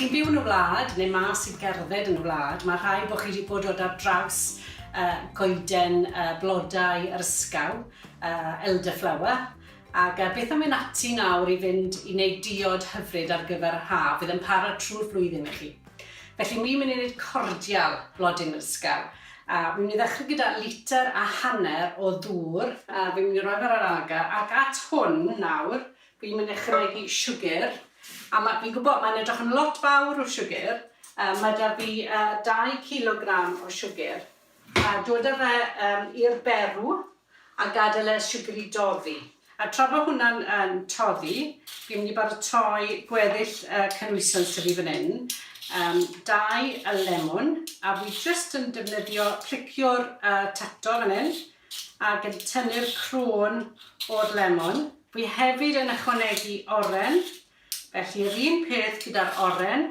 chi'n byw yn y wlad, neu mas i gerdded yn y wlad, mae rhaid bod chi wedi bod dod ar draws uh, goeden uh, blodau yr ysgaw, uh, elderflower, ac uh, beth am mynd ati nawr i fynd i wneud diod hyfryd ar gyfer yr haf, fydd yn para trwy'r flwyddyn i chi. Felly mi'n mynd i wneud cordial blodyn yr ysgaw. A fi'n mynd i ddechrau gyda litr a hanner o ddŵr, a fi'n mynd i roi fe ar yr aga, ac at hwn nawr, Fi'n mynd i ychwanegu siwgr, a ma', fi'n gwybod, mae'n edrych yn lot fawr o siwgr, yy ma' 'da fi yy 2 cilogram o siwgr, a dod â fe yym i'r berw, a gadael y siwgr i doddi. A tra bo' hwnna'n yn toddi, fi'n mynd i baratoi gweddill y cynwysion sy 'da fi fan 'yn, yym dau y lemwn, a fi jyst yn defnyddio plicio'r yy tato fan 'yn, ac yn tynnu'r crôn o'r lemon. Fi hefyd yn ychwanegu oren, felly yr un peth gyda'r oren.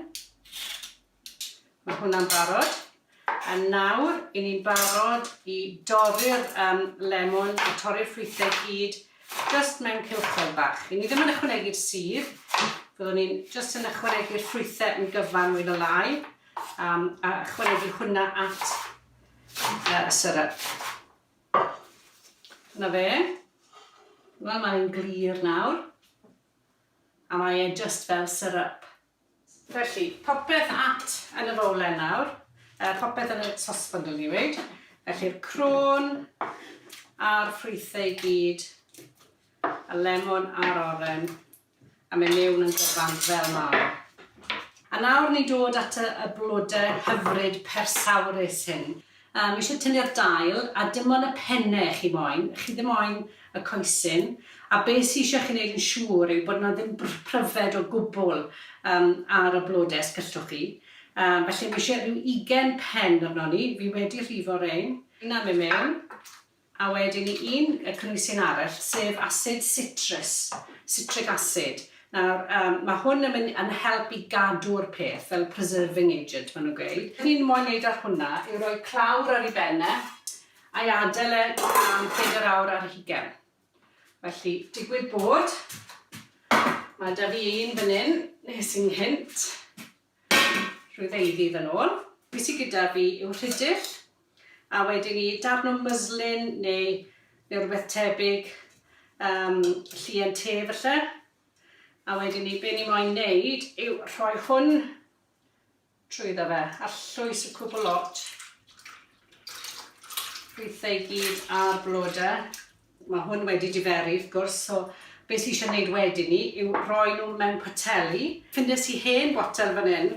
Mae hwnna'n barod. A nawr, i ni'n barod i dorri'r um, lemon a torri'r ffrwythau gyd just mewn cylchoedd bach. I ni ddim yn ychwanegu'r sudd, fyddwn ni'n just yn ychwanegu'r ffrwythau yn gyfan mwy na lai, um, a ychwanegu hwnna at y syrup. Na fe. Wel, mae'n glir nawr. A mae e just fel syrup. Felly, popeth at yn y fowlen nawr. Uh, popeth yn y sosban, dylwn i weud. Felly'r crôn a'r ffrwythau i gyd, y lemon a'r oren. a mynd mewn yn gyfan fel ma. A nawr ni'n dod at y, y blode hyfryd persawrus hyn. Um, eisiau tynnu'r dail, a dim ond y pennau chi moyn, chi ddim moyn y coesyn, a be sy eisiau chi wneud yn siŵr yw bod yna ddim pryfed o gwbl um, ar y blodau os gallwch chi. Um, felly mae eisiau rhyw 20 pen arno ni, fi wedi rhifo rein. Yna mynd mewn. A wedyn i un y cynhwysyn arall, sef asid citrus, citric acid. Nawr, yym, mae hwn yn mynd yn help i gadw'r peth, fel preserving agent, maen nhw'n gweud. Beth ni'n moyn wneud ar hwnna yw rhoi clawr ar ei ben e, a'i adael e am pedair awr ar hugain. Felly, digwydd bod, mae 'da fi un fan hyn, nes i'n nghynt. Rhyw ddeuddydd yn ôl. Be sy gyda fi yw rhidyll, a wedyn ni darn o muslin neu, neu rhywbeth tebyg, um, llien te falle. A wedyn ni, be ni moyn neud yw rhoi hwn trwyddo fe, arllwys y cwbl lot. Ffrwythau i gyd a'r blodau. Mae hwn wedi diferu, wrth gwrs, so be sy eisiau gwneud wedyn ni yw rhoi nhw mewn poteli. Ffindes i hen botel fan hyn,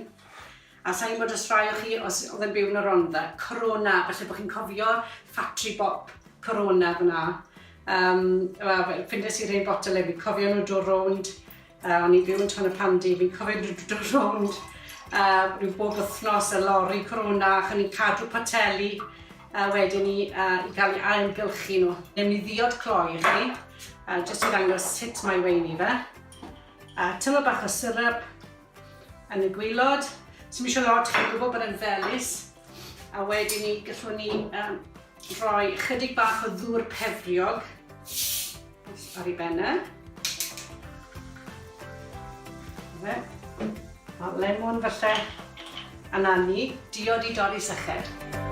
a sa i'n gwybod os rai o chi os oedd yn byw yn y Rhondda, Corona, falle bod chi'n cofio ffatri bop Corona fyna. Um, wel, ffindes i'r hen botel e, fi'n cofio nhw dod rownd Uh, o'n i'n byw yn Tonypandy, fi'n cofio dod rownd uh, rhyw bob wythnos y lori Corona, ac o'n i'n cadw poteli uh, wedyn i, uh, i gael ei ailgylchu nhw. Newn ni ddiod cloi i chi, uh, jyst i ddangos sut mae weini fe. Uh, tyma bach o syrup yn y gwylod. Sy'n eisiau lot, chi'n gwybod bod e'n felys. A wedyn ni, gallwn ni um, rhoi chydig bach o ddŵr pefriog ar ei ben e. Fe. A lemon falle. A na ni, diod i dorri syched.